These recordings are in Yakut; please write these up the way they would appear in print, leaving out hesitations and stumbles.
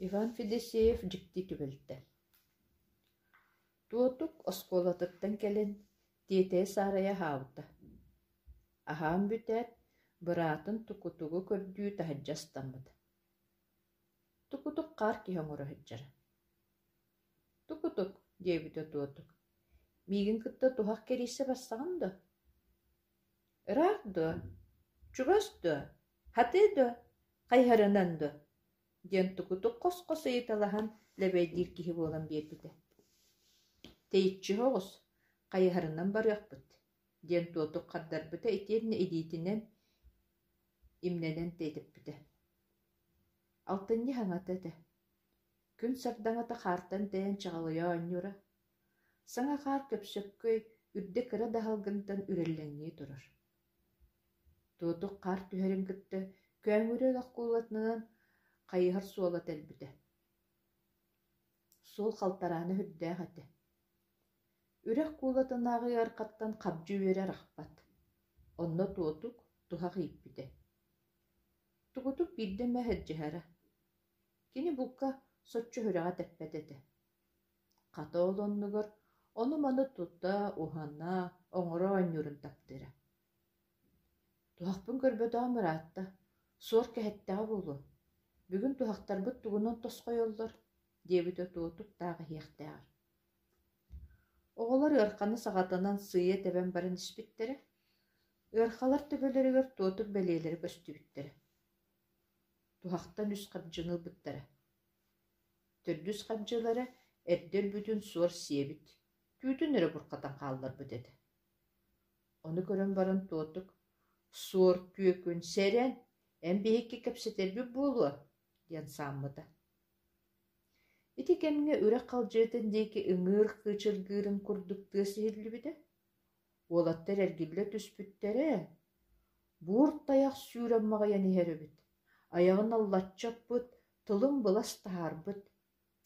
Иван Федосеев дьикти түбэлтэ Туотук оскуолатыттан кэлэн тиэтэйэ саарайа аһаабыта. Аһаан бүтээт, быраатын Тукутугу көрдүү таһырдьа ыстаммыта. Тукутук хаар киһи оҥоро сылдьара. «Тукутук» диэбитэ Туотук, «миигин кытта туһах кэрийсэ барсаҕын дуо?» «Ыраах дуо? Чугас дуо? Хатыы дуо? Хайыһарынан дуо?» диэн Тукутук хос-хос ыйыталаһан лэбэйдиир киһи буолан биэрбитэ. «Тэйиччи оҕус, хайыһарынан барыахпыт» диэн Туотук хардарбыта итиэннэ илиитинэн имнэнэн тэйдэппитэ. Алтынньы хаҥата этэ. Күн сардаҥата хаартан тэйэн чаҕылыйа оонньуура. Саҥа хаар көпсөккөй, үрдэ кыра да аһылгынтан үрэллэҥнии турар. Туотук хаар түһэрин кытта көөҥүрэ ынах куулатынан хайыһар суола тэлбитэ. Суол халтараана сүрдээх этэ. Үрэх куулатынааҕы ыархаттан хабдьы үөрэ арахпат. Онно Туотук туһах ииппитэ. Тугутук биирдэ эмэ сылдьыһара. Кини булка соччо сүрэҕэ тэппэт этэ. Хата ол оннугар ону-маны тута, уһана, оҥоро оонньуурун таптыыра. Туһахпын көрбөтөҕүм ыраатта, суор кэһэттэҕэ буолуо. Бүгүн туһахтарбыт тугунан тосхойоллор диэбитэ Туотук таах иһиэхтээҕэр. Оҕолор ыарханы саҕатынан сыыйа тэбэн баран испиттэрэ. Ыархалар төбөлөрүгэр туотук бэлиэлэрэ көстүбүттэрэ. Туһахтан үс хабдьыны ылбыттара. Төрдүс хабдьылара эрдэ өлбүтүн суор сиэбит, түүтүн эрэ бурҕатан хаалларбыт этэ. Ону көрөн баран Туотук: «Суор түөкүн, сэрэн, эн биһикки кэпсэтэрбит буолуо» диэн сааммыта. Ити кэмҥэ үрэх халдьыытын диэки ыҥыыр кыычыргыырын курдук тыас иһиллибитэ. Уолаттар эргиллэ түспүттэрэ, буур тайах сүүрэн маҕыйан иһэр эбит, айаҕын аллаччы аппыт, тылын былас таһаарбыт.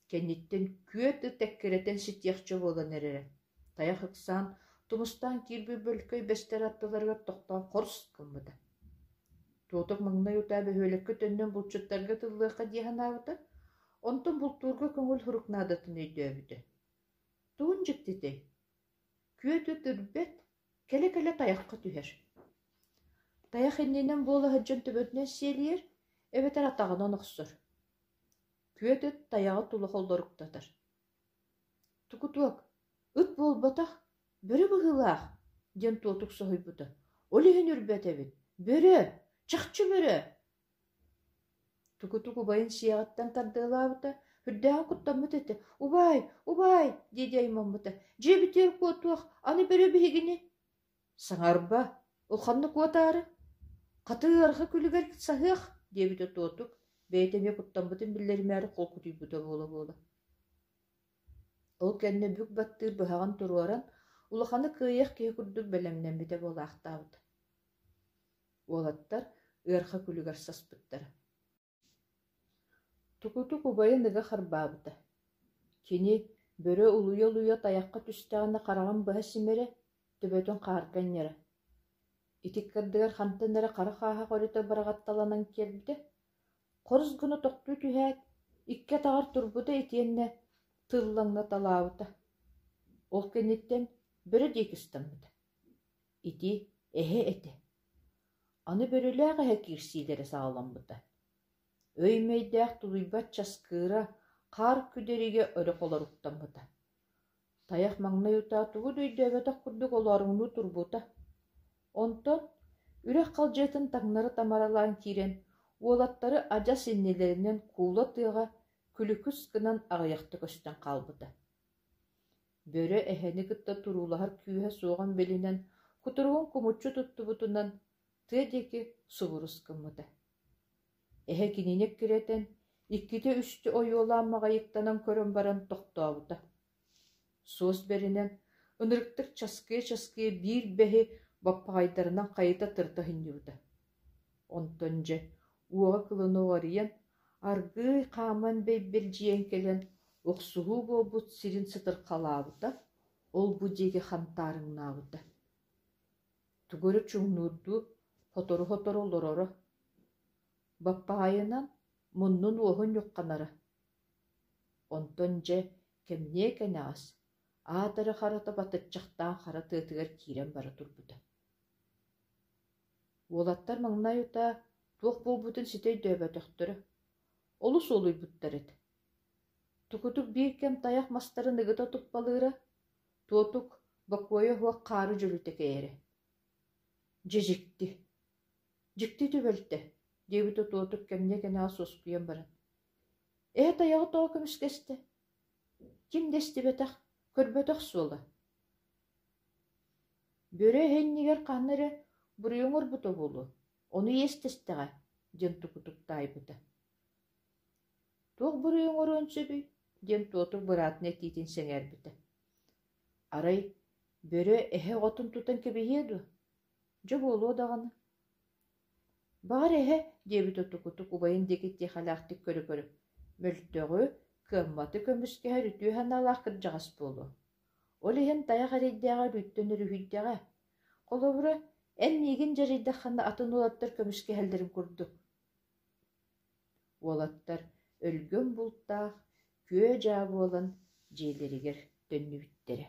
Кэнниттэн күөт ыт эккирэтэн ситиэхчэ буолан эрэрэ. Тайах ыксаан, тумустаан киирбит бөлкөй бэстэр аттыларыгар тохтоон хорс гыммыта. Туотук маҥнай утаа бөһүөлэккэ төннөн булчуттарга тыллыахха дии санаабыта, онтон бултуурга көҥүл сурук наадатын өйдөөбүтэ. Тугун дьиктитэй, күөт ыт үрбэт, кэлэ-кэлэ тайахха түһэр. Тайах иннинэн буола сылдьан төбөтүнэн сиэлийэр эбэтэр атаҕынан охсор. Күөт ыт тайаҕы тула холлоруктатар. «Тукутуок, ыт буолбатах, бөрө быһыылаах» диэн Туотук соһуйбута. «Ол иһин үрбэт эбит. Бөрө! Чахчы бөрө!» Тукутук убайын сиэҕиттэн тардыалаабыта, сүрдээҕин куттаммыт этэ. «Убаай, убаай!» дии-дии аймаммыта. «Дьиэбитигэр куотуох, аны бөрө биһигини!» «Саҥарба, улаханнык куотаары, хата ыарахан күлүгэр саһыах» диэбитэ Туотук, бэйэтэ эмиэ куттаммытын биллэримээри холкутуйбута буола-буола. Ол кэннэ бүк баттыыр быһаҕын туруоран, улаханы кыайыах киһи курдук бэлэмнэммитэ буолаахтаабыта. Уолаттар ыарха күлүгэр саспыттара. Тукутук убайын ыга харбаабыта. Кини бөрө улуйа-улуйа тайахха түстэҕинэ хараҕын быһа симэрэ, төбөтүн хаарга анньара. Ити ыккардыгар хантан эрэ хара хааһах өрүтэ быраҕатталанан киирбитэ, хорус гына тохтуу түһээт, икки атаҕар турбута итиэннэ тыллаҥнаталаабыта. Ол кэнниттэн бөрө диэки ыстаммыта. Ити эһэ этэ. Аны бөрөлөөх эһэ киирсиилэрэ саҕаламмыта. Өй-мэйдээх тулуйбат часкыыра хаар күдэригэ өрө холоруктаммыта. Тайах маҥнай утаа тугу да өйдөөбөтөх курдук олооруҥнуу турбута. Онтон үрэх халдьыатын таҥнары тамаралаан киирэн, уолаттары адьас иннилэринэн куула тыаҕа күлүкүс гынан аҕыйахта көстөн хаалбыта. Бөрө эһэни кытта туруулаһар күүһэ суоҕун билинэн, кутуругун кумуччу туттубутунан тыа диэки субурус гыммыта. Эһэ кинини эккирэтэн, иккитэ-үстэ ойуолаан маҕайыктанан көрөн баран тохтообута. Суос бэринэн, ынырыктык часкыйа-часкыйа биир бэһи баппаҕайдарынан хайыта тырыта сынньыбыта. Онтон дьэ, уоҕа кылына уҕарыйан, аргыый хааман бэйбэлдьийэн кэлэн, охсуһуу буолбут сирин сытырхалаабыта, ол-бу диэки хантаарыҥнаабыта. Тугу эрэ чуҥнуурдуу сотору-сотору олороро. Баппаҕайынан муннун уоһун ньухханара. Онтон дьэ, кэмниэ кэнэҕэс, аатары харата батыччахтаан хара тыатыгар киирэн бара турбута. Уолаттар маҥнай утаа туох буолбутун ситэ өйдөөбөтөхтөрө, олус уолуйбуттар этэ. Тукутук биир кэм тайах мастарын ыгыта туппалыыра, туотук бокуойа суох хаары дьөлүтэ кэйэрэ. Дьэ дьикти, дьикти түбэлтэ, диэбитэ Туотук кэмниэ кэнэҕэс уоскуйан баран. Эһэ тайаҕы тоҕо көмүскэстэ? Ким да истибэтэх, көрбөтөх суола. Бөрө эһэ иннигэр ханна эрэ буруйу оҥорбута буолуо, ону иэстэстэҕэ, диэн тукутук таайбыта. Туох буруйу оҥоруон сөбүй? диэн Туотук быраатын этиитин сэҥээрбитэ. Арай бөрө эһэ оҕотун тутан кэбиһиэ дуо? Дьэ буолуо даҕаны. Баҕар эһэ, диэбитэ Тукутук убайын диэки тиэхэлээхтик көрө-көрө, мөлтөҕү, кыамматы көмүскэһэр үтүө санаалаах кырдьаҕас буолуо. Ол иһин тайах эрэйдээҕи өрүүттэн өрүһүйдэҕэ. Холобура, эн миигин дьарыйдаххына атын уолаттар көмүскэһэллэрин курдук. Уолаттар өлгөм бултаах, күө-дьаа буолан дьиэлэригэр төннүбүттэрэ.